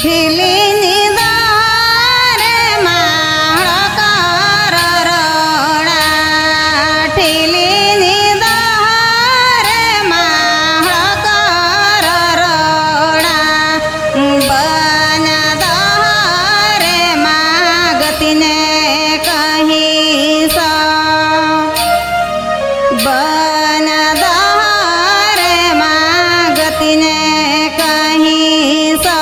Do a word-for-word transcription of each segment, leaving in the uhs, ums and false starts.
ᱴᱷᱤᱞᱤ ᱧᱤᱫᱟᱹ ᱨᱮᱢᱟ ᱦᱚᱲ ᱠᱚ ᱨᱚᱨᱚᱲᱟ, ᱴᱷᱤᱞᱤ ᱧᱤᱫᱟᱹ ᱨᱮᱢᱟ ᱦᱚᱲ ᱠᱚ ᱨᱚᱨᱚᱲᱟ, ᱵᱟᱹᱧ ᱫᱚᱦᱚ ᱨᱮᱢᱟ ᱜᱟᱹᱛᱤᱧᱮ ᱠᱟᱹᱦᱤᱥᱟ᱾ ᱵᱟᱹᱧ ᱫᱚᱦᱚ ᱨᱮᱢᱟ ᱜᱟᱹᱛᱤᱧᱮ ᱠᱟᱹᱦᱤᱥᱟ᱾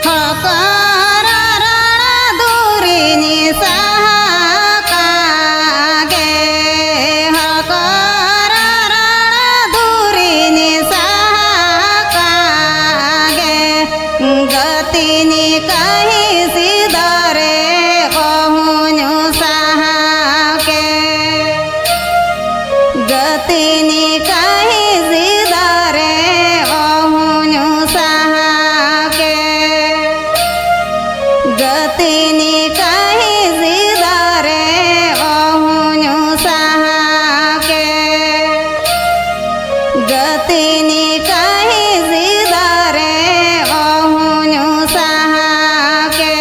ᱦᱚᱠᱚᱨ ᱨᱚᱲ ᱫᱩᱨᱤᱧ ᱥᱟᱦᱟ ᱠᱟᱜᱮ, ᱦᱚᱠᱚᱨ ᱨᱚᱲ ᱫᱩᱨᱤᱧ ᱥᱟᱦᱟ ᱠᱟᱜᱮ, ᱜᱟᱹᱛᱤᱧ ᱠᱟᱹᱦᱤᱥ ᱫᱟᱨᱮ ᱚᱦᱚᱧ ᱥᱟᱦᱟ ᱠᱮ᱾ ᱜᱟᱹᱛᱤᱧ ᱠᱟᱹᱦᱤᱥ ᱫᱟᱨᱮ ᱚᱦᱚᱧ ᱥᱟᱦᱟ ᱠᱮ᱾ ᱜᱟᱹᱛᱤᱧ ᱠᱟᱹᱦᱤᱥ ᱫᱟᱨᱮ ᱚᱦᱚᱧ ᱥᱟᱦᱟ ᱠᱮ᱾ ᱜᱟᱹᱛᱤᱧ ᱠᱟᱹᱦᱤᱥ ᱫᱟᱨᱮ ᱚᱦᱚᱧ ᱥᱟᱦᱟ ᱠᱮ᱾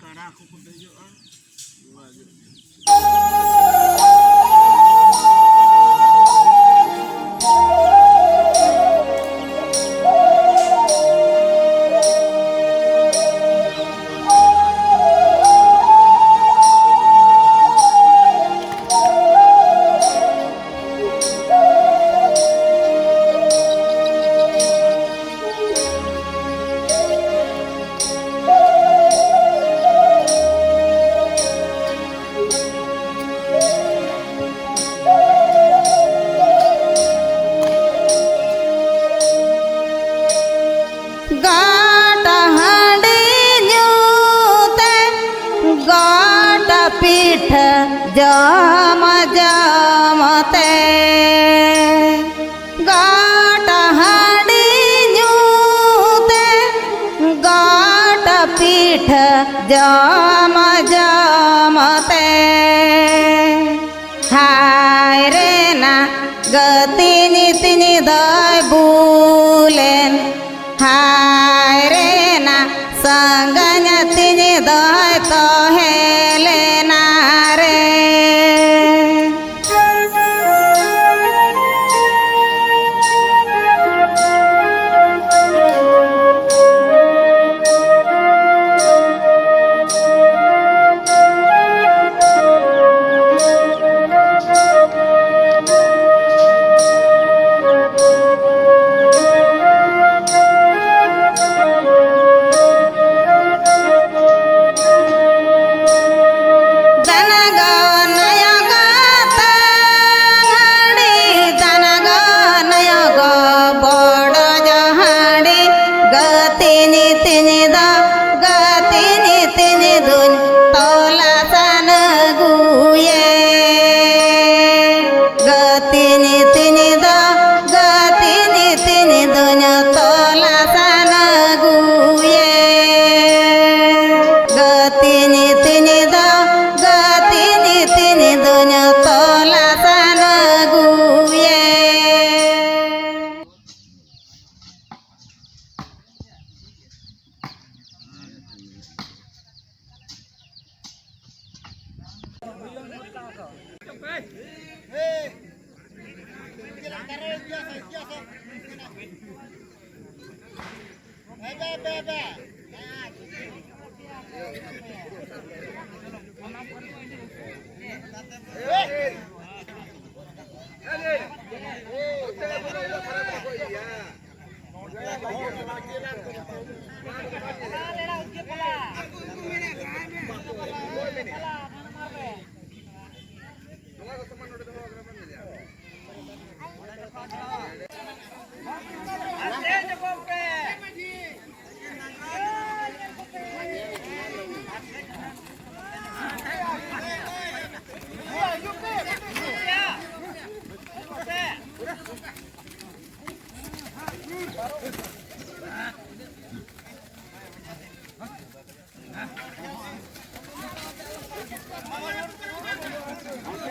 ᱠᱟᱰᱟ ᱠᱚᱠᱚ ᱫᱮᱡᱚᱜᱼᱟ᱾ ᱜᱚᱴ ᱦᱟᱺᱰᱤ ᱧᱩ ᱛᱮ, ᱜᱚᱴ ᱯᱤᱴᱷᱟᱹ ᱡᱚᱢ ᱡᱚᱢ ᱛᱮ, ᱜᱚᱴ ᱦᱟᱺᱰᱤ ᱧᱩ ᱛᱮ, ᱜᱚᱴ ᱯᱤᱴᱷᱟᱹ ᱡᱚᱢ ᱡᱚᱢ ᱛᱮ, ᱦᱟᱭ ᱨᱮ ᱱᱟ ᱜᱟᱹᱛᱤᱧ ᱛᱤᱧ ᱫᱚᱭ ᱵᱩᱞᱮᱱ, ᱦᱟᱭ ᱨᱮ ᱱᱟ ᱥᱟᱸᱜᱟᱧ ᱛᱤᱧ ᱫᱚᱭ ᱛᱚᱦᱮ ᱞᱮᱱᱟ ᱨᱮ᱾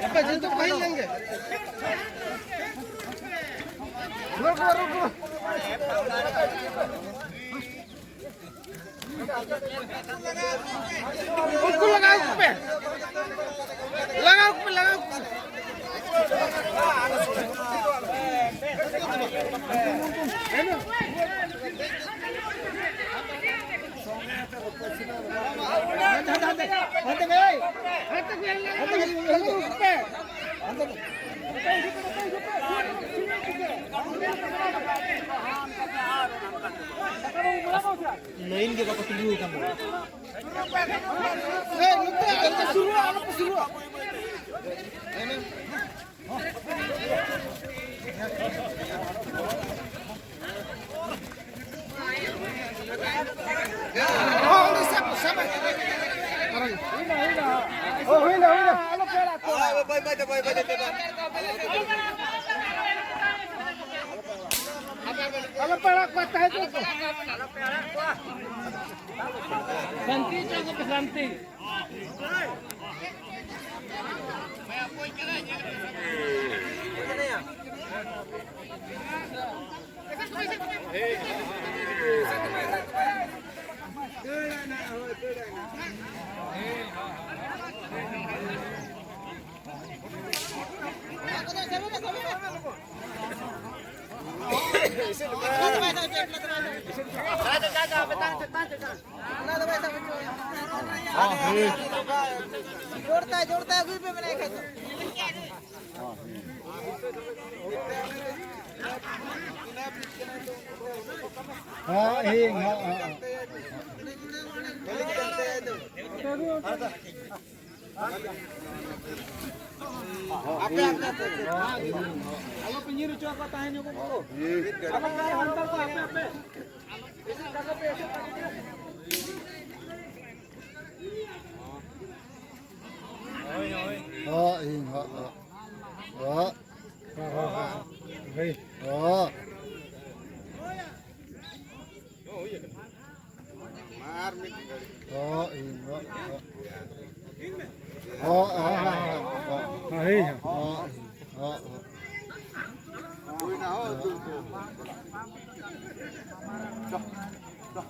ᱟᱯᱮ ᱡᱚᱛᱚ ᱯᱟᱹᱦᱤᱞ ᱞᱮᱱ ᱜᱮ᱾ ᱨᱩᱠᱩ, ᱨᱩᱠᱩ᱾ ᱩᱱᱠᱩ ᱞᱟᱜᱟᱣ ᱠᱚᱯᱮ᱾ ᱞᱟᱜᱟᱣ ᱠᱚᱯᱮ, ᱞᱟᱜᱟᱣ ᱠᱚᱯᱮ᱾ ᱞᱟᱭᱤᱱ ᱜᱮ ᱵᱟᱠᱚ ᱛᱤᱸᱜᱩ ᱟᱠᱟᱱ ᱫᱚ᱾ ᱮᱭ, ᱱᱚᱛᱮ ᱟᱞᱚᱯᱮ ᱥᱩᱨᱩᱜᱼᱟ, ᱟᱞᱚᱯᱮ ᱥᱩᱨᱩᱜᱼᱟ᱾ ᱦᱩᱭᱱᱟ, ᱦᱩᱭᱱᱟ᱾ ᱚ, ᱦᱩᱭᱱᱟ, ᱦᱩᱭᱱᱟ᱾ ᱟᱞᱚ ᱯᱮ ᱟᱲᱟᱜ ᱠᱚᱣᱟ᱾ ᱵᱟᱭ, ᱵᱟᱭ, ᱵᱟᱭ, ᱵᱟᱭ, ᱵᱟᱭ, ᱵᱟᱭ᱾ ᱟᱞᱚ ᱯᱮ ᱟᱲᱟᱜ ᱠᱚᱣᱟ, ᱛᱟᱦᱮᱸ ᱦᱚᱪᱚ ᱠᱚᱣᱟ᱾ ᱥᱟᱱᱛᱤ ᱦᱚᱪᱚ ᱠᱚᱯᱮ, ᱥᱟᱱᱛᱤ᱾ ᱡᱳᱨᱛᱮ, ᱡᱳᱨᱛᱮ ᱟᱹᱜᱩᱭ ᱯᱮ ᱢᱮᱱᱟᱭ ᱠᱷᱟᱡ ᱫᱚ᱾ ᱦᱮᱸ, ᱦᱮᱸ, ᱦᱮᱸ, ᱦᱮᱸ᱾ ᱟᱯᱮ, ᱟᱯᱮ, ᱟᱯᱮ, ᱟᱯᱮ᱾ ᱟᱞᱚ ᱯᱮ ᱧᱤᱨ ᱦᱚᱪᱚ ᱟᱠᱚᱣᱟ, ᱛᱟᱦᱮᱸ ᱧᱚᱜᱚᱜ ᱠᱚ᱾ ᱟᱯᱮ ᱦᱟᱱᱛᱮ ᱠᱚ, ᱟᱯᱮ, ᱟᱯᱮ᱾ ᱦᱚᱸ, ᱤᱧ, ᱦᱚᱸ, ᱦᱚᱸ᱾ ᱦᱚᱸ᱾ ᱦᱚᱸ᱾ ᱟᱨ ᱢᱤᱫ ᱜᱷᱟᱹᱲᱤᱡ᱾ ᱦᱚᱸ, ᱤᱧ, ᱦᱚᱸ, ᱦᱚᱸ᱾ ᱦᱚᱸ, ᱦᱚᱸ, ᱦᱚᱸ, ᱦᱚᱸ᱾ ᱦᱚᱸ, ᱦᱚᱸ, ᱦᱚᱸ᱾ ᱦᱚᱸ, ᱦᱚᱸ᱾ ᱦᱩᱭᱱᱟ, ᱦᱚᱸ, ᱩᱫᱩᱜ ᱯᱮ᱾ ᱪᱚ, ᱪᱚ᱾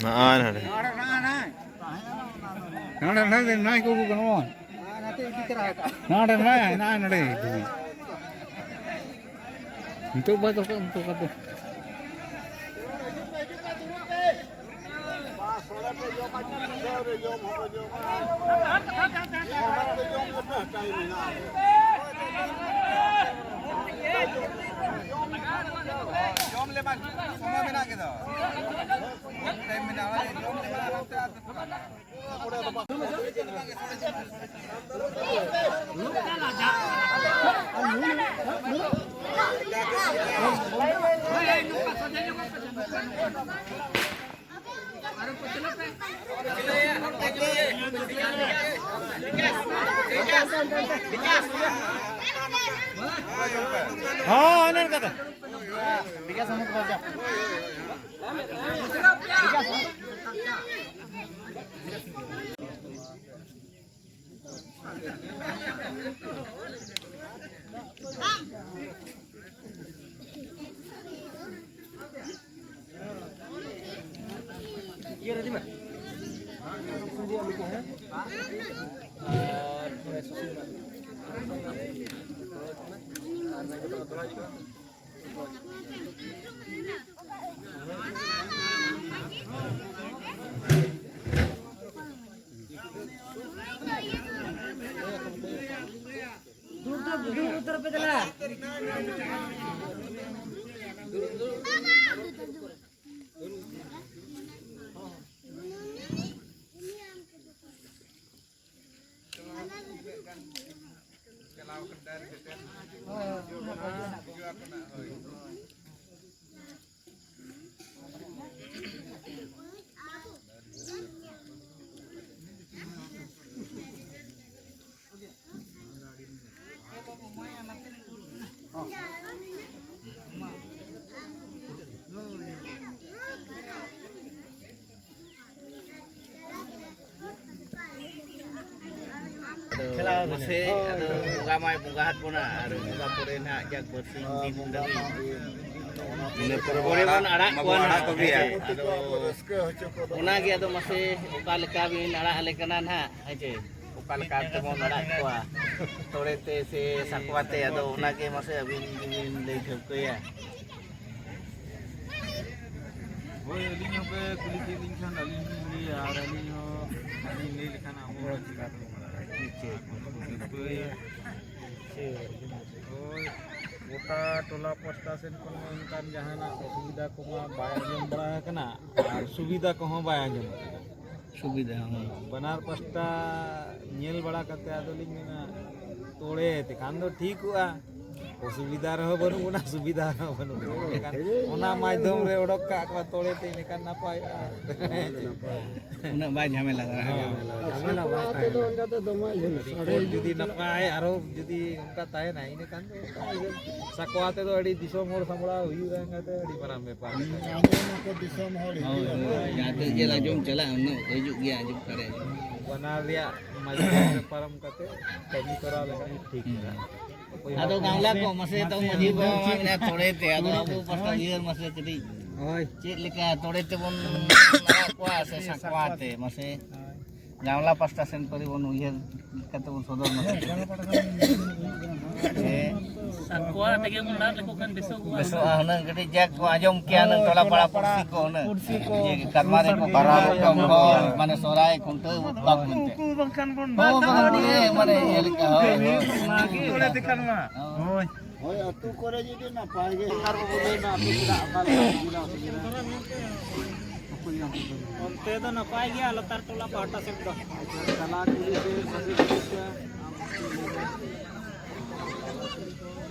ᱱᱚᱜᱼᱚᱭ ᱱᱚᱰᱮ᱾ ᱱᱚᱰᱮ, ᱱᱚᱰᱮ, ᱱᱚᱰᱮ ᱠᱚ ᱜᱟᱱᱚᱜᱼᱟ᱾ ᱱᱚᱰᱮ, ᱱᱚᱰᱮ, ᱱᱚᱰᱮ, ᱱᱚᱰᱮ᱾ ᱱᱤᱛᱚᱜ ᱵᱟᱭ ᱫᱚᱨᱠᱟᱨ, ᱱᱤᱛᱚᱜ ᱠᱟᱛᱮ᱾ ᱡᱚᱢ ᱞᱮ ᱵᱟᱝ, ᱥᱚᱢᱚᱭ ᱢᱮᱱᱟᱜ ᱜᱮᱫᱚ᱾ ᱴᱟᱭᱤᱢ ᱢᱮᱱᱟᱜᱼᱟ, ᱡᱚᱢ ᱞᱮ ᱵᱟᱝ, ᱦᱟᱱᱛᱮ ᱟᱨ ᱦᱚᱸ, ᱚᱱᱮ ᱚᱱᱠᱟ ᱫᱚ᱾ ᱫᱩᱲᱩᱵ ᱩᱛᱟᱹᱨᱚᱜ ᱯᱮ ᱫᱮᱞᱟ᱾ ᱟᱫᱚ ᱢᱟᱥᱮ, ᱟᱫᱚ ᱵᱚᱸᱜᱟ ᱢᱟᱭ ᱵᱚᱸᱜᱟ ᱟᱫ ᱵᱚᱱᱟ, ᱟᱨ ᱵᱚᱸᱜᱟ ᱯᱚᱨᱮ ᱱᱟᱦᱟᱜ ᱡᱟᱠ ᱵᱟᱨᱥᱤᱧ ᱫᱤᱱ ᱫᱷᱟᱹᱵᱤᱡ ᱤᱱᱟᱹ ᱯᱚᱨᱮ ᱵᱚᱱ ᱟᱲᱟᱜ ᱠᱚᱣᱟ ᱱᱟᱦᱟᱜ᱾ ᱦᱮᱸ ᱥᱮ? ᱟᱫᱚ ᱚᱱᱟᱜᱮ ᱟᱫᱚ ᱢᱟᱥᱮ ᱚᱠᱟ ᱞᱮᱠᱟ ᱵᱤᱱ ᱟᱲᱟᱜ ᱟᱞᱮ ᱠᱟᱱᱟ ᱱᱟᱦᱟᱜ, ᱦᱮᱸ ᱪᱮ? ᱚᱠᱟ ᱞᱮᱠᱟ ᱛᱮᱵᱚᱱ ᱟᱲᱟᱜ ᱠᱚᱣᱟ, ᱛᱚᱲᱮ ᱛᱮ ᱥᱮ ᱥᱟᱠᱣᱟ ᱛᱮ? ᱟᱫᱚ ᱚᱱᱟᱜᱮ ᱢᱟᱥᱮ ᱟᱹᱵᱤᱱ ᱜᱮᱵᱤᱱ ᱞᱟᱹᱭ ᱴᱷᱟᱹᱣᱠᱟᱹᱭᱟ᱾ ᱦᱳᱭ, ᱟᱹᱞᱤᱧ ᱦᱚᱸᱯᱮ ᱠᱩᱞᱤ ᱠᱮᱫ ᱞᱤᱧ ᱠᱷᱟᱱ ᱟᱹᱞᱤᱧ ᱦᱚᱸᱞᱤᱧ ᱞᱟᱹᱭᱟ, ᱟᱨ ᱟᱹᱞᱤᱧ ᱦᱚᱸ ᱟᱹᱞᱤᱧ ᱞᱟᱹᱭ ᱞᱮᱠᱷᱟᱱ ᱟᱵᱚ ᱦᱚᱸ ᱪᱤᱠᱟᱹ ᱛᱮᱵᱚᱱ ᱵᱟᱲᱟᱭᱟ? ᱦᱳᱭ, ᱜᱚᱴᱟ ᱴᱚᱞᱟ ᱯᱟᱥᱴᱟ ᱥᱮᱱ ᱠᱷᱚᱱ ᱚᱱᱠᱟᱱ ᱡᱟᱦᱟᱱᱟᱜ ᱚᱥᱩᱵᱤᱫᱷᱟ ᱠᱚᱢᱟ ᱵᱟᱭ ᱟᱸᱡᱚᱢ ᱵᱟᱲᱟ ᱟᱠᱟᱱᱟ, ᱟᱨ ᱥᱩᱵᱤᱫᱷᱟ ᱠᱚᱦᱚᱸ ᱵᱟᱭ ᱟᱸᱡᱚᱢ ᱟᱠᱟᱱᱟ᱾ ᱥᱩᱵᱤᱫᱷᱟ ᱦᱚᱸ᱾ ᱵᱟᱱᱟᱨ ᱯᱟᱥᱴᱟ ᱧᱮᱞ ᱵᱟᱲᱟ ᱠᱟᱛᱮ ᱟᱫᱚᱞᱤᱧ ᱢᱮᱱᱟ, ᱛᱚᱲᱮ ᱛᱮᱠᱷᱟᱱ ᱫᱚ ᱴᱷᱤᱠᱚᱜᱼᱟ᱾ ᱚᱥᱩᱵᱤᱫᱷᱟ ᱨᱮᱦᱚᱸ ᱵᱟᱹᱱᱩᱜ ᱵᱚᱱᱟ, ᱥᱩᱵᱤᱫᱷᱟ ᱨᱮᱦᱚᱸ ᱵᱟᱹᱱᱩᱜ ᱵᱚᱱᱟ᱾ ᱮᱸᱰᱮᱠᱷᱟᱱ ᱚᱱᱟ ᱢᱟᱫᱽᱫᱷᱚᱢ ᱨᱮ ᱚᱰᱚᱠ ᱠᱟᱜ ᱠᱚᱣᱟ ᱛᱚᱲᱮ ᱛᱮ, ᱮᱸᱰᱮᱠᱷᱟᱱ ᱱᱟᱯᱟᱭᱚᱜᱼᱟ᱾ ᱩᱱᱟᱹᱜ ᱵᱟᱭ ᱡᱷᱟᱢᱮᱞᱟ ᱫᱟᱲᱮᱭᱟᱜᱼᱟ᱾ ᱡᱷᱟᱢᱮᱞᱟ ᱵᱟᱭ ᱛᱟᱦᱮᱱᱟ᱾ ᱨᱤᱯᱳᱨᱴ ᱡᱩᱫᱤ ᱱᱟᱯᱟᱭ, ᱟᱨᱚ ᱡᱩᱫᱤ ᱚᱱᱠᱟ ᱛᱟᱦᱮᱱᱟ, ᱤᱱᱟᱹᱠᱷᱟᱱ ᱫᱚ ᱥᱟᱠᱣᱟ ᱛᱮᱫᱚ ᱟᱹᱰᱤ ᱫᱤᱥᱚᱢ ᱦᱚᱲ ᱥᱟᱢᱵᱲᱟᱣ ᱦᱩᱭᱩᱜᱼᱟ, ᱮᱱᱠᱷᱟᱱ ᱫᱚ ᱟᱹᱰᱤ ᱢᱟᱨᱟᱝ ᱵᱮᱯᱟᱨ᱾ ᱦᱩᱸ, ᱟᱵᱚ ᱱᱚᱛᱮ ᱫᱤᱥᱚᱢ ᱦᱚᱲ ᱦᱳᱭ, ᱦᱤᱡᱩᱜ ᱟᱠᱚ᱾ ᱦᱳᱭ, ᱡᱟᱦᱟᱸ ᱛᱤᱥ ᱜᱮ ᱟᱸᱡᱚᱢ ᱪᱟᱞᱟᱜᱼᱟ, ᱩᱱᱟᱹᱜ ᱦᱤᱡᱩᱜ ᱜᱮᱭᱟ ᱟᱸᱡᱚᱢ ᱠᱟᱨᱮ᱾ ᱵᱟᱱᱟᱨ ᱨᱮᱭᱟᱜ ᱢᱟᱹᱡᱷᱤ ᱯᱟᱨᱚᱢ ᱠᱟᱛᱮ ᱠᱟᱹᱢᱤ ᱛᱚᱨᱟᱣ ᱞᱮᱠᱷᱟᱱ ᱴᱷᱤᱠ ᱠᱚᱜᱼᱟ᱾ ᱟᱫᱚ ᱜᱟᱢᱞᱟ ᱠᱚ ᱢᱟᱥᱮ ᱛᱚ ᱢᱟᱹᱡᱷᱤ ᱵᱟᱵᱟ ᱢᱟ ᱢᱮᱱᱟ ᱛᱚᱲᱮ ᱛᱮ, ᱟᱫᱚ ᱟᱵᱚ ᱯᱟᱥᱴᱟ ᱩᱭᱦᱟᱹᱨ ᱢᱟᱥᱮ ᱠᱟᱹᱴᱤᱡ ᱦᱳᱭ᱾ ᱪᱮᱫ ᱞᱮᱠᱟ ᱛᱚᱲᱮ ᱛᱮᱵᱚᱱ ᱞᱟᱜᱟ ᱠᱚᱣᱟ ᱥᱮ ᱥᱟᱠᱣᱟ ᱛᱮ? ᱢᱟᱥᱮ ᱦᱳᱭ᱾ ᱜᱟᱢᱞᱟ ᱯᱟᱥᱴᱟ ᱥᱮᱱ ᱯᱟᱹᱨᱤ ᱵᱚᱱ ᱩᱭᱦᱟᱹᱨ ᱠᱟᱛᱮ ᱵᱚᱱ ᱥᱚᱫᱚᱨ ᱢᱟᱥᱮ᱾ ᱦᱮᱸ, ᱡᱮ ᱥᱟᱠᱣᱟ ᱛᱮᱜᱮ ᱵᱚᱱ ᱞᱟᱫ ᱞᱮᱠᱚ ᱠᱷᱟᱱ ᱵᱮᱥᱚᱜᱚᱜᱼᱟ᱾ ᱵᱮᱥᱚᱜᱼᱟ ᱦᱩᱱᱟᱹᱝ, ᱠᱟᱹᱴᱤᱡ ᱡᱟᱠ ᱠᱚ ᱟᱸᱡᱚᱢ ᱠᱮᱭᱟ ᱦᱩᱱᱟᱹᱝ, ᱴᱚᱞᱟ ᱯᱟᱲᱟ ᱯᱩᱲᱥᱤ ᱠᱚ ᱦᱩᱱᱟᱹᱝ᱾ ᱯᱩᱲᱥᱤ ᱠᱚ᱾ ᱡᱮ ᱠᱟᱨᱢᱟ ᱨᱮᱠᱚ ᱵᱟᱨᱟ ᱨᱚᱠᱚᱢ ᱠᱚ, ᱢᱟᱱᱮ ᱥᱚᱦᱨᱟᱭ, ᱠᱷᱩᱱᱴᱟᱹᱣ, ᱵᱟᱯᱞᱟ ᱠᱚ ᱮᱱᱛᱮ᱾ ᱩᱱᱠᱩ ᱵᱟᱝᱠᱷᱟᱱ ᱵᱚᱱ ᱦᱳᱭ, ᱵᱟᱝ ᱵᱟᱝ ᱵᱚᱱ ᱤᱭᱟᱹ ᱞᱮᱠᱟ, ᱦᱳᱭ, ᱦᱳᱭ᱾ ᱚᱱᱟᱜᱮ᱾ ᱛᱚᱲᱮ ᱛᱮᱠᱷᱟᱱ ᱢᱟ᱾ ᱦᱳᱭ᱾ ᱦᱳᱭ, ᱟᱹᱛᱩ ᱠᱚᱨᱮ ᱡᱩᱫᱤ ᱱᱟᱯᱟᱭ ᱜᱮ ᱥᱚᱨᱠᱟᱨ ᱵᱟᱵᱩ ᱞᱟᱹᱭ ᱢᱟ, ᱟᱯᱮ ᱪᱮᱫᱟᱜ ᱚᱠᱟ ᱞᱮᱠᱟ ᱥᱩᱵᱤᱫᱷᱟ ᱚᱥᱩᱵᱤᱫᱷᱟ? ᱚᱱᱛᱮ ᱫᱚ ᱱᱟᱯᱟᱭ ᱜᱮᱭᱟ, ᱞᱟᱛᱟᱨ ᱴᱚᱞᱟ ᱯᱟᱦᱴᱟ ᱥᱮᱫ ᱫᱚ᱾ ᱟᱪᱪᱷᱟ, ᱪᱟᱞᱟᱣ ᱠᱩᱞᱤ ᱥᱮ ᱢᱟᱥᱮ ᱠᱩᱞᱤ ᱥᱮ ᱟᱢ ᱪᱮᱫ ᱞᱟᱹᱭ ᱢᱮ?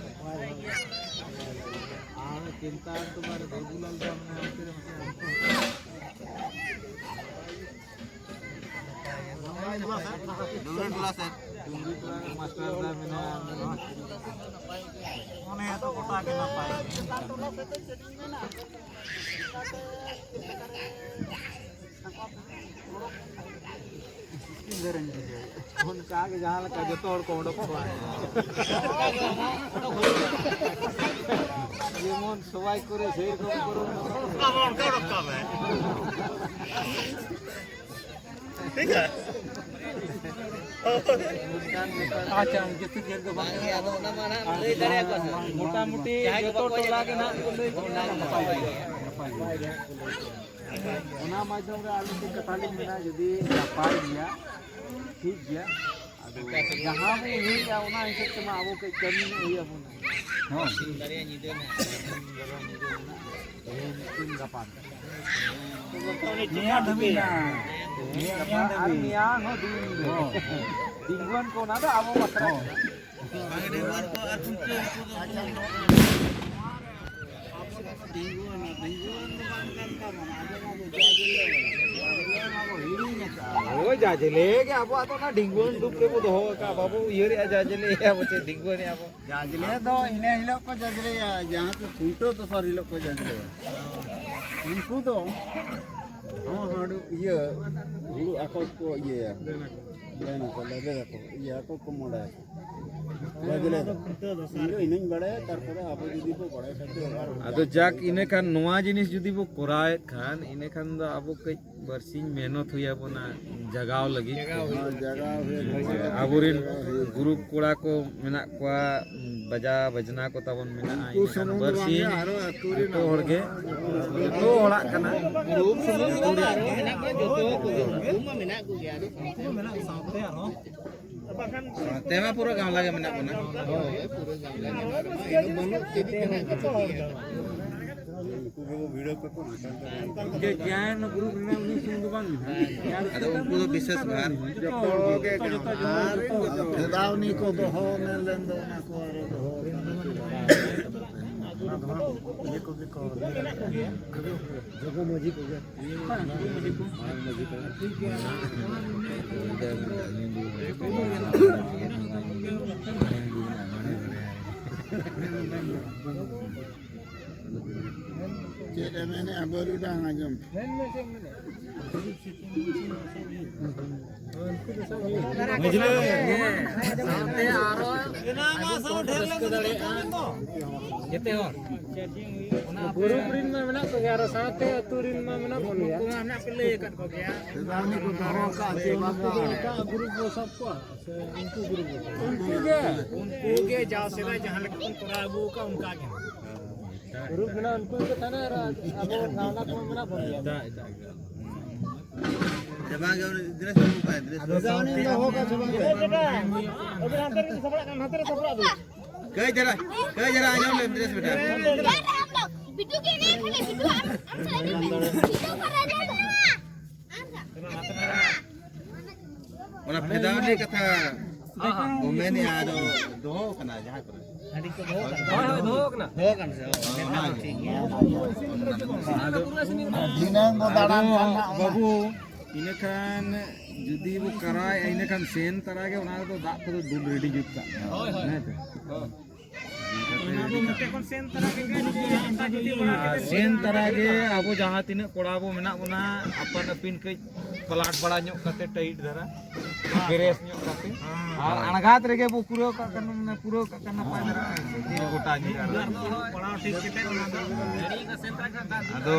ᱟᱨ ᱪᱤᱱᱛᱟ ᱛᱚᱢᱟᱨ ᱵᱟᱹᱵᱩᱞᱟᱞ ᱫᱚ ᱢᱟᱱᱮ ᱚᱱᱛᱮ ᱨᱮ ᱢᱟᱥᱮ ᱰᱩᱝᱨᱤ ᱴᱚᱞᱟ ᱥᱮᱫ᱾ ᱰᱩᱝᱨᱤ ᱴᱚᱞᱟ ᱨᱮ ᱢᱟᱥᱴᱟᱨ ᱫᱟ ᱢᱮᱱᱟᱭᱟ᱾ ᱚᱱᱮ ᱛᱚ ᱜᱚᱴᱟ ᱜᱮ ᱱᱟᱯᱟᱭ᱾ ᱚᱱᱠᱟ ᱜᱮ ᱡᱟᱦᱟᱸ ᱞᱮᱠᱟ ᱡᱚᱛᱚ ᱦᱚᱲ ᱠᱚ ᱚᱰᱚᱠ ᱠᱚᱣᱟ᱾ ᱡᱮᱢᱚᱱ ᱥᱚᱵᱟᱭ ᱠᱚᱨᱮ ᱥᱮᱨᱚᱠᱚᱢ ᱠᱚᱨᱮ ᱚᱱᱠᱟ ᱚᱰᱚᱠ ᱠᱟᱜ ᱢᱮ᱾ ᱴᱷᱤᱠ ᱟᱪᱷᱮ᱾ ᱟᱪᱪᱷᱟ, ᱡᱟᱹᱥᱛᱤ ᱰᱷᱮᱨ ᱫᱚ ᱵᱟᱝ ᱠᱟᱱᱟ᱾ ᱟᱫᱚ ᱚᱱᱟ ᱢᱟ ᱱᱟᱦᱟᱜ ᱞᱟᱹᱭ ᱫᱟᱲᱮᱭᱟᱠᱚᱣᱟ ᱥᱮ᱾ ᱢᱚᱴᱟᱢᱩᱴᱤ ᱡᱟᱦᱟᱸᱭ ᱠᱚ ᱡᱚᱛᱚ ᱵᱟᱠᱚ ᱴᱚᱞᱟ ᱜᱮ ᱱᱟᱦᱟᱜ ᱠᱚ ᱞᱟᱹᱭ ᱠᱮᱫᱟ, ᱱᱟᱯᱟᱭ ᱜᱮ, ᱱᱟᱯᱟᱭ ᱜᱮ᱾ ᱚᱱᱟ ᱢᱟᱫᱽᱫᱷᱚᱢ ᱨᱮ ᱟᱨ ᱢᱤᱫᱴᱮᱱ ᱠᱟᱛᱷᱟ ᱞᱤᱧ ᱢᱮᱱᱟ, ᱡᱩᱫᱤ ᱱᱟᱯᱟᱭ ᱜᱮᱭᱟ, ᱴᱷᱤᱠ ᱜᱮᱭᱟ, ᱟᱫᱚ ᱡᱟᱦᱟᱸ ᱵᱚᱱ ᱩᱭᱦᱟᱹᱨᱮᱜᱼᱟ, ᱚᱱᱟ ᱦᱤᱥᱟᱹᱵ ᱛᱮᱢᱟ ᱟᱵᱚ ᱠᱟᱹᱡ ᱠᱟᱹᱢᱤ ᱧᱚᱜ ᱦᱩᱭ ᱟᱵᱚᱱᱟ᱾ ᱦᱳᱭ᱾ ᱛᱮᱦᱮᱧ ᱢᱤᱫᱴᱮᱱ ᱜᱟᱯᱟ᱾ ᱢᱮᱭᱟᱝ ᱫᱷᱟᱹᱵᱤᱡ ᱱᱟ᱾ ᱛᱮᱦᱮᱧ ᱜᱟᱯᱟ ᱟᱨ ᱢᱮᱭᱟᱝ ᱦᱚᱸ ᱫᱤᱱ ᱜᱮ᱾ ᱦᱚᱸ᱾ ᱰᱤᱝᱜᱩᱣᱟᱹᱱ ᱠᱚ, ᱚᱱᱟ ᱫᱚ ᱟᱵᱚ ᱵᱟᱠᱷᱨᱟ ᱦᱚᱸ᱾ ᱠᱟᱱᱟ᱾ ᱦᱳᱭ, ᱡᱟᱡᱽᱞᱮ ᱜᱮ ᱟᱵᱚᱣᱟᱜ ᱫᱚ ᱚᱱᱟ ᱰᱤᱝᱜᱩᱣᱟᱹᱱ ᱨᱩᱯ ᱨᱮᱵᱚ ᱫᱚᱦᱚ ᱟᱠᱟᱫᱼᱟ, ᱵᱟᱵᱚ ᱩᱭᱦᱟᱹᱨᱮᱜᱼᱟ ᱡᱟᱡᱽᱞᱮ ᱟᱵᱚ ᱪᱮᱫ ᱰᱤᱝᱜᱩᱣᱟᱹᱱ ᱟᱵᱚ᱾ ᱡᱟᱡᱽᱞᱮ ᱫᱚ ᱤᱱᱟᱹ ᱦᱤᱞᱳᱜ ᱠᱚ ᱡᱟᱡᱽᱞᱮᱭᱟ, ᱡᱟᱦᱟᱸ ᱠᱚ ᱠᱷᱩᱱᱴᱟᱹᱣ ᱫᱚᱥᱟᱨ ᱦᱤᱞᱳᱜ ᱠᱚ ᱡᱟᱡᱽᱞᱮᱭᱟ᱾ ᱩᱱᱠᱩ ᱫᱚ ᱦᱚᱸ ᱦᱟᱺᱰᱩ ᱤᱭᱟᱹ, ᱦᱩᱲᱩ ᱟᱠᱚ ᱠᱚ ᱤᱭᱟᱹᱭᱟ, ᱞᱮᱱᱟᱠᱚ, ᱞᱮᱵᱮᱫᱟᱠᱚ, ᱤᱭᱟᱹ ᱟᱠᱚ ᱠᱚ ᱢᱚᱸᱰᱟᱭᱟ᱾ ᱡᱟᱡᱽᱞᱮ ᱫᱚ ᱤᱧ ᱫᱚ ᱤᱱᱟᱹᱧ ᱵᱟᱲᱟᱭᱟ, ᱛᱟᱨᱯᱚᱨᱮ ᱟᱵᱚ ᱡᱩᱫᱤ ᱵᱚ ᱵᱟᱲᱟᱭ ᱠᱷᱟᱡ ᱫᱚ ᱟᱨ ᱟᱫᱚ ᱡᱟᱠ, ᱤᱱᱟᱹ ᱠᱷᱟᱱ ᱱᱚᱣᱟ ᱡᱤᱱᱤᱥ ᱡᱩᱫᱤ ᱵᱚ ᱠᱚᱨᱟᱣᱮᱫ ᱠᱷᱟᱱ, ᱤᱱᱟᱹ ᱠᱷᱟᱱ ᱫᱚ ᱟᱵᱚ ᱠᱟᱹᱡ ᱵᱟᱨᱥᱤᱧ ᱢᱮᱦᱱᱚᱛ ᱦᱩᱭ ᱟᱵᱚᱱᱟ ᱡᱟᱜᱟᱣ ᱞᱟᱹᱜᱤᱫ᱾ ᱦᱮᱸ, ᱡᱟᱜᱟᱣ ᱦᱩᱭ ᱟᱵᱚᱨᱮᱱ ᱜᱩᱨᱩᱯ ᱠᱚᱲᱟ ᱠᱚ ᱢᱮᱱᱟᱜ ᱠᱚᱣᱟ, ᱵᱟᱡᱟ ᱵᱟᱡᱽᱱᱟ ᱠᱚ ᱛᱟᱵᱚᱱ ᱢᱮᱱᱟᱜᱼᱟ᱾ ᱩᱱᱠᱩ ᱤᱱᱟᱹᱠᱷᱟᱱ ᱥᱩᱢᱩᱝ ᱫᱚ ᱵᱟᱝ ᱵᱟᱨᱥᱤᱧ ᱜᱮ, ᱟᱨᱚ ᱟᱹᱛᱩ ᱨᱮᱱ ᱡᱚᱛᱚ ᱦᱚᱲ ᱜᱮ, ᱡᱚᱛᱚ ᱦᱚᱲᱟᱜ ᱠᱟᱱᱟ᱾ ᱜᱩᱨᱩᱯ ᱥᱩᱢᱩᱝ ᱫᱚ ᱵᱟᱝ, ᱟᱨᱚ ᱢᱮᱱᱟᱜ ᱠᱚᱣᱟ, ᱡᱚᱛᱚ ᱠᱚ, ᱜᱩᱨᱩᱯ ᱢᱟ ᱢᱮᱱᱟᱜ ᱠᱚᱜᱮᱭᱟ᱾ ᱟᱫᱚ ᱥᱟᱶᱛᱮ ᱟᱨᱦᱚᱸ ᱥᱟᱶᱛᱮ ᱢᱟ ᱯᱩᱨᱟᱹ ᱜᱟᱢᱞᱟ ᱜᱮ ᱢᱮᱱᱟᱜ ᱵᱚᱱᱟ᱾ ᱦᱳᱭ, ᱯᱩᱨᱟᱹ ᱜᱟᱢᱞᱟ ᱜᱮ ᱢᱮᱱᱟᱜ ᱵᱚᱱᱟ᱾ ᱤᱱᱟᱹ ᱵᱟᱹᱱᱩᱜ ᱪᱮᱫ ᱜᱮ ᱢᱮᱱᱟᱜ ᱠᱚᱣᱟ᱾ ᱩᱱᱠᱩ ᱜᱮᱵᱚ ᱵᱷᱤᱲᱟᱹᱣ ᱠᱟᱠᱚ ᱱᱟᱦᱟᱜ᱾ ᱡᱮ ᱡᱟᱦᱟᱸᱭ ᱚᱱᱟ ᱜᱨᱩᱯ ᱨᱮᱱᱟᱜ ᱩᱱᱤ ᱥᱩᱢᱩᱝ ᱫᱚ ᱵᱟᱝ ᱠᱟᱱᱟ᱾ ᱟᱫᱚ ᱩᱱᱠᱩ ᱫᱚ ᱵᱤᱥᱮᱥ ᱵᱷᱟᱨ᱾ ᱡᱚᱛᱚ ᱦᱚᱲ ᱜᱮ ᱡᱚᱛᱚ, ᱡᱚᱛᱚ, ᱡᱚᱛᱚ, ᱡᱚᱛᱚ᱾ ᱯᱷᱮᱫᱟᱣ ᱩᱱᱤ ᱠᱚ ᱫᱚᱦᱚ ᱢᱮᱱ ᱞᱮᱱ ᱫᱚ ᱚᱱᱟ ᱠᱚ ᱟᱨᱚ ᱫᱚᱦᱚ ᱨᱮᱱᱟᱜ᱾ ᱚᱱᱟ ᱫᱚ ᱦᱟᱸᱜ ᱤᱭᱟᱹ ᱠᱚᱜᱮ ᱠᱚ ᱞᱟᱹᱭ ᱫᱟᱲᱮᱭᱟᱜᱼᱟ᱾ ᱡᱚᱜᱚ ᱢᱟᱹᱡᱷᱤ ᱠᱚᱜᱮ᱾ ᱢᱟᱨᱟᱝ ᱢᱟᱹᱡᱷᱤ ᱠᱚ᱾ ᱪᱮᱫ ᱮ ᱢᱮᱱᱮᱫᱼᱟ ᱵᱟᱹᱨᱩᱰᱟᱝ ᱟᱸᱡᱚᱢ? ᱡᱮᱛᱮ ᱦᱚᱲ᱾ ᱜᱨᱩᱯ ᱨᱤᱱ ᱢᱟ ᱢᱮᱱᱟᱜ ᱠᱚᱜᱮ, ᱟᱨ ᱥᱟᱶᱛᱮ ᱟᱹᱛᱩ ᱨᱤᱱ ᱢᱟ ᱢᱮᱱᱟᱜ ᱵᱚᱱ ᱜᱮᱭᱟ᱾ ᱩᱱᱠᱩ ᱢᱟ ᱦᱟᱸᱜ ᱯᱮ ᱞᱟᱹᱭ ᱟᱠᱟᱫ ᱠᱚᱜᱮᱭᱟ᱾ ᱥᱮᱫᱟᱭ ᱠᱚ ᱫᱚᱦᱚ ᱟᱠᱟᱫ ᱪᱮ ᱵᱟᱝᱟ? ᱩᱱᱠᱩ ᱫᱚ ᱮᱴᱟᱜ ᱜᱨᱩᱯ ᱵᱚ ᱥᱟᱵ ᱠᱚᱣᱟ, ᱥᱮ ᱩᱱᱠᱩ ᱜᱨᱩᱯ ᱵᱚ? ᱩᱱᱠᱩ ᱜᱮ᱾ ᱩᱱᱠᱩ ᱜᱮ ᱡᱟᱣ ᱥᱮᱫᱟᱭ ᱡᱟᱦᱟᱸ ᱞᱮᱠᱟ ᱵᱚᱱ ᱠᱚᱨᱟᱣ ᱟᱹᱜᱩ ᱟᱠᱟᱫ, ᱚᱱᱠᱟ ᱜᱮ᱾ ᱜᱨᱩᱯ ᱢᱮᱱᱟᱜᱼᱟ, ᱩᱱᱠᱩ ᱜᱮ ᱛᱟᱦᱮᱱᱟ, ᱟᱨ ᱟᱵᱚ ᱜᱟᱶᱞᱟ ᱠᱚ ᱢᱮᱱᱟᱜ ᱵᱚᱱ ᱜᱮᱭᱟ᱾ ᱮᱴᱟᱜ, ᱮᱴᱟᱜ, ᱮᱴᱟᱜ᱾ ᱥᱮ ᱵᱟᱝ ᱜᱮ, ᱩᱱᱤ ᱫᱨᱮᱥ ᱵᱟᱹᱵᱩ ᱠᱟᱭ, ᱫᱨᱮᱥ ᱵᱟᱹᱵᱩ᱾ ᱟᱫᱚ ᱥᱟᱶᱛᱮ ᱟᱵᱚ ᱠᱚ ᱥᱮ ᱵᱟᱝ ᱜᱮ? ᱟᱹᱵᱤᱱ ᱦᱟᱱᱛᱮ ᱨᱮᱜᱮ ᱥᱟᱯᱲᱟᱜ ᱠᱟᱱᱟ, ᱦᱟᱱᱛᱮ ᱨᱮ ᱥᱟᱯᱲᱟᱜ ᱵᱤᱱ᱾ ᱠᱟᱹᱭ ᱡᱟᱨᱟ, ᱠᱟᱹᱭ ᱡᱟᱨᱟ, ᱟᱸᱡᱚᱢ ᱞᱮᱢ, ᱫᱨᱮᱥ ᱵᱮᱴᱟ᱾ ᱵᱤᱴᱩ ᱠᱮ ᱨᱮ ᱠᱷᱟᱞᱤ, ᱵᱤᱴᱩ ᱟᱢ, ᱟᱢ ᱪᱟᱞᱟᱜ ᱢᱮ᱾ ᱵᱤᱴᱩ ᱠᱚ ᱨᱮ ᱨᱮ᱾ ᱚᱱᱟ ᱯᱷᱮᱫᱟ ᱨᱮᱱᱟᱜ ᱠᱟᱛᱷᱟ ᱠᱚ ᱢᱮᱱᱮᱜᱼᱟ, ᱟᱫᱚ ᱫᱚᱦᱚ ᱠᱟᱱᱟ ᱡᱟᱦᱟᱸ ᱠᱚᱨᱮ᱾ ᱦᱳᱭ, ᱦᱳᱭ, ᱫᱚᱦᱚ ᱠᱟᱱᱟ᱾ ᱫᱚᱦᱚ ᱠᱟᱱᱟ ᱥᱮ? ᱦᱳᱭ, ᱢᱮᱱᱠᱷᱟᱱ ᱫᱚ ᱴᱷᱤᱠ ᱜᱮᱭᱟ᱾ ᱟᱫᱚ ᱫᱷᱤᱱᱟᱹᱝ ᱵᱚ ᱫᱟᱬᱟᱱ ᱟᱫᱚ ᱠᱷᱟᱱ ᱱᱟᱜ ᱚᱱᱟ᱾ ᱵᱟᱹᱵᱩ, ᱤᱱᱟᱹᱠᱷᱟᱱ ᱡᱩᱫᱤ ᱵᱚ ᱠᱟᱨᱟᱣᱮᱫᱼᱟ, ᱤᱱᱟᱹᱠᱷᱟᱱ ᱥᱮᱱ ᱛᱟᱨᱟ ᱜᱮ ᱚᱱᱟ ᱨᱮᱫᱚ ᱫᱟᱜ ᱠᱚᱫᱚ ᱫᱩᱞ ᱨᱮᱰᱤ ᱡᱩᱛ ᱠᱟᱜ ᱢᱮ᱾ ᱦᱳᱭ, ᱦᱳᱭ᱾ ᱦᱮᱸ ᱛᱚ? ᱦᱳᱭ᱾ ᱚᱱᱟ ᱫᱚ ᱢᱤᱫᱴᱮᱡ ᱠᱷᱚᱱ ᱥᱮᱱ ᱛᱟᱨᱟ ᱜᱮ ᱜᱟᱹᱰᱤ ᱜᱮ ᱦᱟᱛᱟᱣ ᱠᱟᱛᱮ ᱵᱟᱲᱟ ᱟᱨ ᱠᱟᱛᱮ ᱥᱮᱱ ᱛᱟᱨᱟ ᱜᱮ ᱟᱵᱚ ᱡᱟᱦᱟᱸ ᱛᱤᱱᱟᱹᱜ ᱠᱚᱲᱟ ᱵᱚ ᱢᱮᱱᱟᱜ ᱵᱚᱱᱟ, ᱟᱯᱟᱱ ᱟᱹᱯᱤᱱ ᱠᱟᱹᱡ ᱯᱟᱞᱟᱴ ᱵᱟᱲᱟ ᱧᱚᱜ ᱠᱟᱛᱮ, ᱴᱟᱭᱤᱴ ᱫᱷᱟᱨᱟ, ᱵᱮᱨᱮᱥ ᱧᱚᱜ ᱠᱟᱛᱮ, ᱟᱨ ᱟᱬᱜᱟᱛ ᱨᱮᱜᱮ ᱵᱚ ᱯᱩᱨᱟᱹᱣ ᱠᱟᱜ ᱠᱷᱟᱱ, ᱢᱟᱱᱮ, ᱯᱩᱨᱟᱹᱣ ᱠᱟᱜ ᱠᱷᱟᱱ ᱱᱟᱯᱟᱭ ᱫᱷᱟᱨᱟ᱾ ᱯᱟᱲᱟᱣ ᱴᱷᱤᱠ ᱠᱟᱛᱮ ᱚᱱᱟ ᱫᱚ ᱟᱫᱚ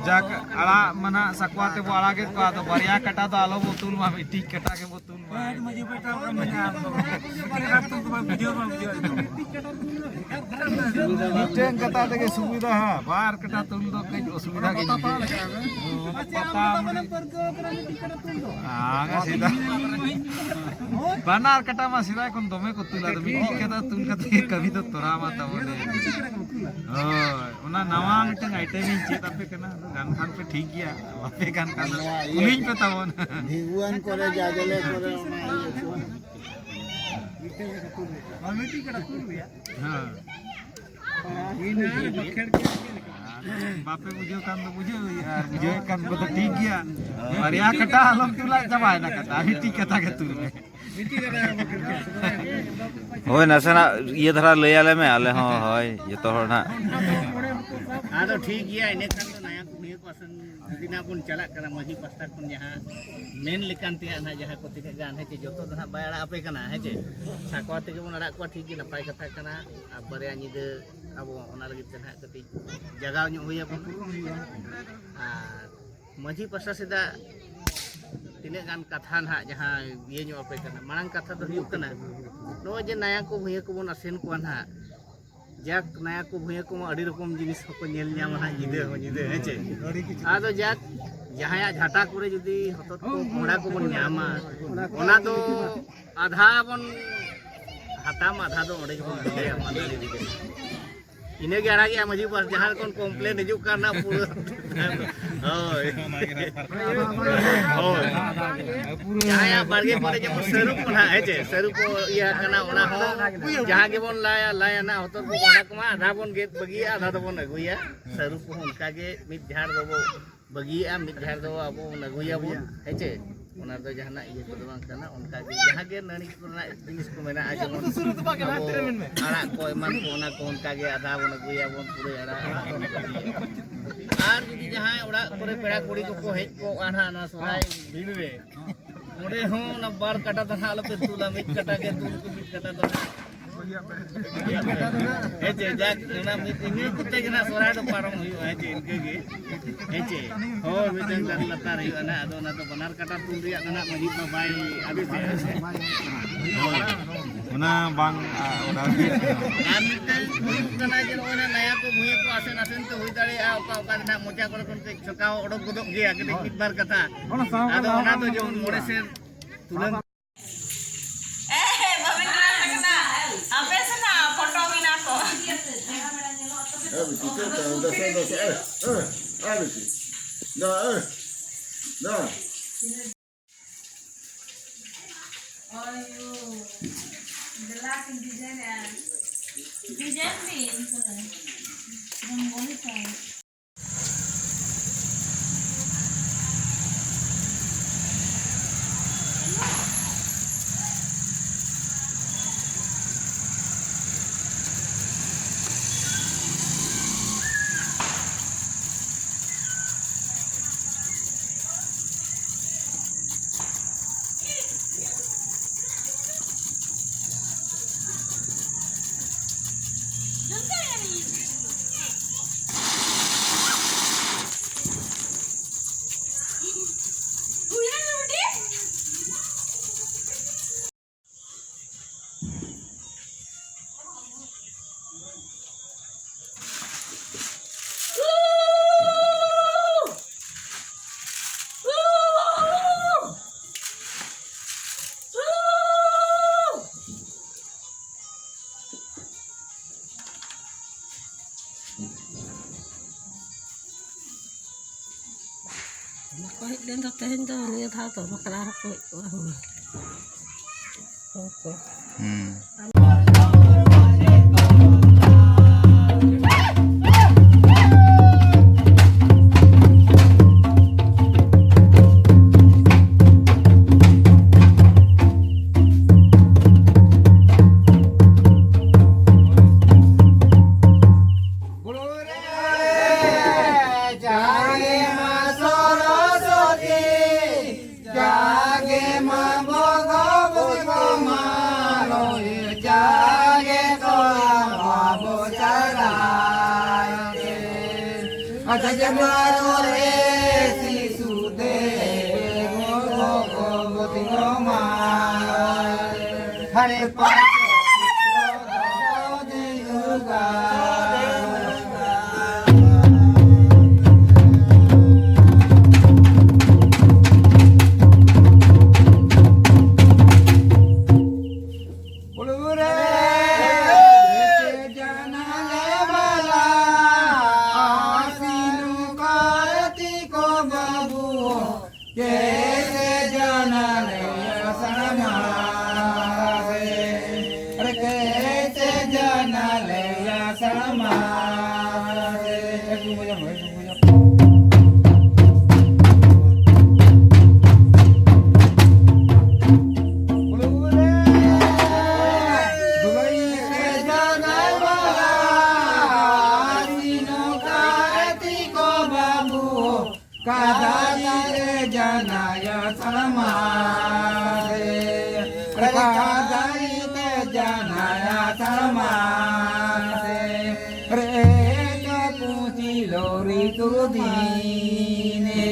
ᱡᱟᱠ, ᱟᱲᱟᱜ ᱢᱟ ᱱᱟᱜ ᱥᱟᱠᱣᱟ ᱛᱮᱵᱚ ᱟᱲᱟᱜᱮᱫ ᱠᱚᱣᱟ, ᱟᱫᱚ ᱵᱟᱨᱭᱟ ᱠᱟᱴᱟ ᱫᱚ ᱟᱞᱚ ᱵᱚ ᱛᱩᱞ ᱢᱟ, ᱢᱤᱫᱴᱤᱡ ᱠᱟᱴᱟ ᱜᱮᱵᱚ ᱛᱩᱞ ᱢᱟ᱾ ᱢᱤᱫᱴᱮᱱ ᱠᱟᱴᱟ ᱛᱮᱜᱮ ᱥᱩᱵᱤᱫᱷᱟ, ᱦᱮᱸ, ᱵᱟᱨ ᱠᱟᱴᱟ ᱛᱩᱞ ᱫᱚ ᱠᱟᱹᱡ ᱚᱥᱩᱵᱤᱫᱷᱟ ᱜᱮ ᱵᱩᱡᱷᱟᱹᱜᱼᱟ᱾ ᱯᱟᱛᱟ ᱢᱟᱱᱮ ᱵᱟᱝᱟ, ᱥᱮᱫᱟᱭ ᱵᱟᱱᱟᱨ ᱠᱟᱴᱟ ᱢᱟ ᱥᱮᱫᱟᱭ ᱠᱷᱚᱱ ᱫᱚᱢᱮ ᱠᱚ ᱛᱩᱞᱟ, ᱟᱫᱚ ᱢᱤᱫᱴᱤᱡ ᱠᱟᱴᱟ ᱛᱩᱞ ᱠᱟᱛᱮ ᱜᱮ ᱠᱟᱹᱢᱤ ᱫᱚ ᱛᱚᱨᱟᱣ ᱢᱟ ᱛᱟᱵᱚᱱ᱾ ᱦᱳᱭ, ᱚᱱᱟ ᱱᱟᱣᱟ ᱢᱤᱫᱴᱟᱝ ᱟᱭᱴᱮᱢ ᱤᱧ ᱪᱮᱫ ᱟᱯᱮ ᱠᱟᱱᱟ, ᱟᱫᱚ ᱜᱟᱱ ᱠᱷᱟᱱ ᱯᱮ ᱴᱷᱤᱠ ᱜᱮᱭᱟ, ᱵᱟᱯᱮ ᱜᱟᱱ ᱠᱷᱟᱱ ᱫᱚ ᱱᱚᱣᱟ ᱤᱭᱟᱹ ᱠᱩᱞᱤᱧ ᱯᱮ ᱛᱟᱵᱚᱱ᱾ ᱵᱷᱤᱜᱩᱣᱟᱱ ᱠᱚᱨᱮ, ᱡᱟᱡᱽᱞᱮ ᱠᱚᱨᱮ, ᱚᱱᱟ ᱤᱭᱟᱹ ᱠᱚ᱾ ᱦᱮᱸ᱾ ᱵᱟᱯᱮ ᱵᱩᱡᱷᱟᱹᱣ ᱠᱷᱟᱱ ᱫᱚ ᱵᱩᱡᱷᱟᱹᱣ ᱦᱩᱭᱩᱜᱼᱟ, ᱟᱨ ᱵᱩᱡᱷᱟᱹᱣᱮᱫ ᱠᱷᱟᱱ ᱠᱚᱫᱚ ᱴᱷᱤᱠ ᱜᱮᱭᱟ᱾ ᱵᱟᱨᱭᱟ ᱠᱟᱴᱟ ᱟᱞᱚᱢ ᱛᱩᱞᱟ, ᱪᱟᱵᱟᱭᱮᱱᱟ ᱠᱟᱛᱷᱟ, ᱢᱤᱫᱴᱤᱡ ᱠᱟᱴᱟ ᱜᱮ ᱛᱩᱞ ᱢᱮ᱾ ᱦᱳᱭ, ᱱᱟᱥᱮᱱᱟᱜ ᱤᱭᱟᱹ ᱫᱷᱟᱨᱟ ᱞᱟᱹᱭ ᱟᱞᱮ ᱢᱮ, ᱟᱞᱮ ᱦᱚᱸ, ᱦᱳᱭ, ᱡᱚᱛᱚ ᱦᱚᱲ ᱱᱟᱜ᱾ ᱟᱫᱚ ᱴᱷᱤᱠ ᱜᱮᱭᱟ, ᱤᱱᱟᱹ ᱠᱷᱟᱱ ᱫᱚ ᱱᱟᱭᱟ ᱠᱚ ᱱᱤᱭᱟᱹ ᱠᱚ ᱟᱥᱮᱱ ᱛᱤᱱᱟᱹᱜ ᱵᱚᱱ ᱪᱟᱞᱟᱜ ᱠᱟᱱᱟ, ᱢᱟᱹᱡᱷᱤ ᱯᱟᱥᱴᱟ ᱠᱷᱚᱱ ᱡᱟᱦᱟᱸ ᱢᱮᱱ ᱞᱮᱠᱟᱱ ᱛᱮᱭᱟᱜ ᱱᱟᱦᱟᱜ, ᱡᱟᱦᱟᱸ ᱠᱚ ᱛᱤᱱᱟᱹᱜ ᱜᱟᱱ, ᱦᱮᱸ ᱪᱮ, ᱡᱚᱛᱚ ᱫᱚ ᱱᱟᱦᱟᱜ ᱵᱟᱭ ᱟᱲᱟᱜ ᱟᱯᱮ ᱠᱟᱱᱟ, ᱦᱮᱸ ᱪᱮ, ᱥᱟᱠᱣᱟ ᱛᱮᱜᱮ ᱵᱚᱱ ᱟᱲᱟᱜ ᱠᱚᱣᱟ, ᱴᱷᱤᱠ ᱜᱮ, ᱱᱟᱯᱟᱭ ᱠᱟᱛᱷᱟ ᱠᱟᱱᱟ᱾ ᱟᱨ ᱵᱟᱨᱭᱟ ᱧᱤᱫᱟᱹ ᱟᱵᱚ ᱚᱱᱟ ᱞᱟᱹᱜᱤᱫ ᱛᱮ ᱱᱟᱦᱟᱜ ᱠᱟᱹᱴᱤᱡ ᱡᱟᱜᱟᱣ ᱧᱚᱜ ᱦᱩᱭ ᱟᱵᱚᱱᱟ᱾ ᱟᱨ ᱢᱟᱹᱡᱷᱤ ᱯᱟᱥᱴᱟ ᱥᱮᱫᱟᱜ ᱛᱤᱱᱟᱹᱜ ᱜᱟᱱ ᱠᱟᱛᱷᱟ ᱱᱟᱦᱟᱜ ᱡᱟᱦᱟᱸ ᱤᱭᱟᱹ ᱧᱚᱜ ᱟᱯᱮ ᱠᱟᱱᱟ, ᱢᱟᱲᱟᱝ ᱠᱟᱛᱷᱟ ᱫᱚ ᱦᱩᱭᱩᱜ ᱠᱟᱱᱟ, ᱱᱚᱜᱼᱚᱭ ᱡᱮ ᱱᱟᱭᱟ ᱠᱚ ᱵᱷᱩᱭᱟᱹ ᱠᱚᱵᱚᱱ ᱟᱥᱮᱱ ᱠᱚᱣᱟ ᱱᱟᱦᱟᱜ, ᱡᱟᱠ, ᱱᱟᱭᱟ ᱠᱚ ᱵᱷᱩᱭᱟᱹ ᱠᱚᱢᱟ ᱟᱹᱰᱤ ᱨᱚᱠᱚᱢ ᱡᱤᱱᱤᱥ ᱦᱚᱸᱠᱚ ᱧᱮᱞ ᱧᱟᱢᱟ ᱱᱟᱦᱟᱜ ᱧᱤᱫᱟᱹ ᱦᱚᱸ ᱧᱤᱫᱟᱹ, ᱦᱮᱸ ᱪᱮ? ᱟᱫᱚ ᱡᱟᱠ, ᱡᱟᱦᱟᱸᱭᱟᱜ ᱡᱷᱟᱴᱟ ᱠᱚᱨᱮ ᱡᱩᱫᱤ ᱦᱚᱛᱚᱫ ᱠᱚ ᱠᱚᱸᱦᱰᱟ ᱠᱚᱵᱚᱱ ᱧᱟᱢᱟ, ᱚᱱᱟ ᱫᱚ ᱟᱫᱷᱟ ᱵᱚᱱ ᱦᱟᱛᱟᱣᱟ, ᱟᱫᱷᱟ ᱫᱚ ᱚᱸᱰᱮ ᱜᱮᱵᱚᱱ ᱫᱚᱦᱚᱭᱟ, ᱚᱱᱟ ᱫᱟᱨᱮ ᱨᱮᱜᱮ᱾ ᱤᱱᱟᱹᱜᱮ ᱟᱲᱟᱜᱮᱜᱼᱟ ᱢᱟᱹᱡᱷᱤ ᱵᱟᱵᱟ, ᱡᱟᱦᱟᱸ ᱠᱷᱚᱱ complain ᱦᱤᱡᱩᱜ ᱠᱟᱱᱟ ᱯᱩᱨᱟᱹ᱾ ᱦᱳᱭ᱾ ᱦᱳᱭ᱾ ᱡᱟᱦᱟᱸᱭᱟᱜ ᱵᱟᱲᱜᱮ ᱠᱚᱨᱮ ᱡᱮᱢᱚᱱ ᱥᱟᱹᱨᱩ ᱠᱚ ᱱᱟᱦᱟᱜ, ᱦᱮᱸ ᱪᱮ, ᱥᱟᱹᱨᱩ ᱠᱚ ᱤᱭᱟᱹ ᱟᱠᱟᱱᱟ, ᱚᱱᱟ ᱦᱚᱸ ᱡᱟᱦᱟᱸ ᱜᱮᱵᱚᱱ ᱞᱟᱭᱟ, ᱞᱟᱭᱟ ᱱᱟᱦᱟᱜ, ᱦᱚᱛᱚᱫ ᱠᱚ ᱠᱚᱸᱦᱰᱟ ᱠᱚᱢᱟ ᱟᱫᱷᱟ ᱵᱚᱱ ᱜᱮᱫ ᱵᱟᱹᱜᱤᱭᱟ, ᱟᱫᱷᱟ ᱫᱚᱵᱚᱱ ᱟᱹᱜᱩᱭᱟ᱾ ᱥᱟᱹᱨᱩ ᱠᱚᱦᱚᱸ ᱚᱱᱠᱟ ᱜᱮ ᱢᱤᱫ ᱡᱷᱟᱲ ᱫᱚᱵᱚ ᱵᱟᱹᱜᱤᱭᱟᱜᱼᱟ, ᱢᱤᱫ ᱡᱷᱟᱲ ᱫᱚ ᱟᱵᱚ ᱵᱚᱱ ᱟᱹᱜᱩᱭᱟᱵᱚᱱ, ᱦᱮᱸ ᱪᱮ? ᱚᱱᱟ ᱫᱚ ᱡᱟᱦᱟᱱᱟᱜ ᱤᱭᱟᱹ ᱠᱚᱫᱚ ᱵᱟᱝ ᱠᱟᱱᱟ᱾ ᱚᱱᱠᱟ ᱜᱮ ᱡᱟᱦᱟᱸ ᱜᱮ ᱱᱟᱹᱲᱤ ᱠᱚᱨᱮᱱᱟᱜ ᱡᱤᱱᱤᱥ ᱠᱚ ᱢᱮᱱᱟᱜᱼᱟ, ᱡᱮᱢᱚᱱ ᱟᱵᱚ ᱟᱲᱟᱜ ᱠᱚ ᱮᱢᱟᱱ ᱠᱚ, ᱚᱱᱟ ᱠᱚ ᱚᱱᱠᱟ ᱜᱮ ᱟᱫᱷᱟ ᱵᱚᱱ ᱟᱹᱜᱩᱭᱟᱵᱚᱱ, ᱯᱩᱨᱟᱹᱭ ᱟᱲᱟᱜ, ᱟᱨ ᱡᱩᱫᱤ ᱡᱟᱦᱟᱸᱭ ᱚᱲᱟᱜ ᱠᱚᱨᱮ ᱯᱮᱲᱟ ᱠᱩᱲᱤ ᱠᱚᱠᱚ ᱦᱮᱡ ᱠᱚᱜᱼᱟ ᱱᱟᱦᱟᱜ ᱱᱚᱣᱟ ᱥᱚᱦᱨᱟᱭ ᱵᱷᱤᱲ ᱨᱮ, ᱚᱸᱰᱮ ᱦᱚᱸ ᱚᱱᱟ ᱵᱟᱨ ᱠᱟᱴᱟ ᱫᱚ ᱱᱟᱦᱟᱜ ᱟᱞᱚᱯᱮ ᱛᱩᱞᱟ, ᱢᱤᱫ ᱠᱟᱴᱟ ᱜᱮ ᱛᱩᱞ ᱠᱚ, ᱢᱤᱫ ᱠᱟᱴᱟ ᱫᱚ ᱱᱟᱦᱟᱜ᱾ ᱦᱮᱸ ᱪᱮ, ᱡᱟᱠ, ᱚᱱᱟ ᱢᱤᱫ, ᱤᱱᱟᱹ ᱠᱚᱛᱮ ᱜᱮ ᱱᱟᱦᱟᱜ ᱥᱚᱦᱨᱟᱭ ᱫᱚ ᱯᱟᱨᱚᱢ ᱦᱩᱭᱩᱜᱼᱟ, ᱦᱮᱸ ᱪᱮ, ᱤᱱᱠᱟᱹ ᱜᱮ᱾ ᱦᱮᱸ ᱪᱮ? ᱦᱳᱭ, ᱢᱤᱫᱴᱟᱝ ᱫᱟᱨᱮ ᱞᱟᱛᱟᱨ ᱦᱩᱭᱩᱜᱼᱟ ᱱᱟᱦᱟᱜ, ᱟᱫᱚ ᱚᱱᱟ ᱫᱚ ᱵᱟᱱᱟᱨ ᱠᱟᱴᱟ ᱛᱩᱞ ᱨᱮᱭᱟᱜ ᱫᱚ ᱱᱟᱦᱟᱜ ᱢᱟᱹᱡᱷᱤ ᱵᱟᱵᱟ ᱵᱟᱭ ᱟᱫᱮᱥᱮᱜᱼᱟ ᱥᱮ᱾ ᱦᱳᱭ᱾ ᱚᱱᱟ ᱵᱟᱝ, ᱟ, ᱚᱱᱟ ᱟᱨ ᱢᱤᱫᱴᱟᱝ ᱦᱩᱭᱩᱜ ᱠᱟᱱᱟ ᱡᱮ ᱱᱚᱜᱼᱚᱭ ᱱᱟᱦᱟᱜ ᱱᱟᱭᱟ ᱠᱚ ᱵᱷᱩᱭᱟᱹ ᱠᱚ ᱟᱥᱮᱱ ᱟᱥᱮᱱ ᱛᱮ ᱦᱩᱭ ᱫᱟᱲᱮᱭᱟᱜᱼᱟ, ᱚᱠᱟ ᱚᱠᱟ ᱨᱮ ᱱᱟᱦᱟᱜ ᱢᱚᱪᱟ ᱠᱚᱨᱮ ᱠᱷᱚᱱ ᱠᱟᱹᱡ ᱪᱷᱚᱠᱟᱣ ᱚᱰᱚᱠ ᱜᱚᱫᱚᱜ ᱜᱮᱭᱟ, ᱠᱟᱹᱴᱤᱡ ᱢᱤᱫ ᱵᱟᱨ ᱠᱟᱛᱷᱟ᱾ ᱚᱱᱟ ᱥᱟᱶ ᱟᱫᱚ ᱚᱱᱟ ᱫᱚ ᱡᱮᱢᱚᱱ ᱢᱚᱬᱮ ᱥᱮᱨ ᱛᱩᱞᱟᱹᱢ ᱮ, ᱵᱟᱵᱮᱱ ᱧᱮᱞ ᱠᱟᱱᱟ? ᱟᱯᱮ ᱥᱮᱱᱟᱜ ᱯᱷᱳᱴᱳ ᱢᱮᱱᱟᱜ ᱠᱚ᱾ ᱮ, ᱵᱤᱴᱤ, ᱪᱮᱫ ᱞᱮᱠᱟ? ᱫᱟᱥᱮ, ᱫᱟᱥᱮ, ᱮ, ᱮ, ᱮ, ᱵᱤᱴᱤ᱾ ᱫᱟ, ᱮ, ᱫᱟ᱾ ᱚᱭᱳ, ᱫᱮᱞᱟ ᱠᱤᱱ ᱰᱤᱡᱟᱭᱤᱱ ᱮᱜᱼᱟ᱾ ᱰᱤᱡᱟᱭᱤᱱ ᱵᱤᱱ ᱯᱩᱨᱟᱹ᱾ ᱨᱚᱝᱜᱳᱞᱤ ᱠᱚ᱾ ᱵᱟᱠᱚ ᱦᱮᱡ ᱞᱮᱱ ᱫᱚ ᱛᱮᱦᱮᱧ ᱫᱚ, ᱱᱤᱭᱟᱹ ᱫᱷᱟᱣ ᱫᱚ ᱵᱟᱠᱷᱨᱟ ᱨᱮᱠᱚ ᱦᱮᱡ ᱠᱚᱜᱼᱟ ᱦᱩᱱᱟᱹᱝ᱾ ᱦᱚᱲ ᱠᱚ᱾ ᱦᱩᱸ᱾ ᱡᱟᱜᱮ ᱢᱟ ᱥᱚᱨᱚᱥᱚᱛᱤ, ᱡᱟᱜᱮ ᱢᱟ ᱵᱷᱚᱜᱚᱵᱚᱛᱤ ᱜᱚ ᱢᱟᱞᱚᱭ, ᱡᱟᱜᱮ ᱛᱚ ᱟᱵᱚ ᱪᱟᱞᱟᱭ᱾ ᱟᱪᱪᱷᱟ, ᱡᱮ ᱢᱟᱨᱚ ᱨᱮ ᱥᱤᱥᱩ ᱫᱮ ᱜᱚ ᱵᱷᱚᱜᱚᱵᱚᱛᱤ ᱜᱚ ᱢᱟᱞᱚᱭ᱾ ᱦᱟᱨᱮ ᱯᱟᱸᱪ कैसे जाना ले आषाढ़ मास, अरे कैसे जाना ले आषाढ़ मास। कैसे जाना वाला आसीनो कार्तिक बाबू। ᱠᱟᱫᱟᱭ ᱛᱮ ᱡᱟᱱᱟᱭᱟ ᱥᱟᱲᱢᱟ ᱥᱮ, ᱨᱮ ᱠᱟᱫᱟᱭ ᱛᱮ ᱡᱟᱱᱟᱭᱟ ᱥᱟᱲᱢᱟ ᱥᱮ, ᱨᱮ ᱠᱟ ᱯᱩᱸᱪᱤ ᱞᱳᱨᱤ ᱛᱩᱫᱤᱱᱮ᱾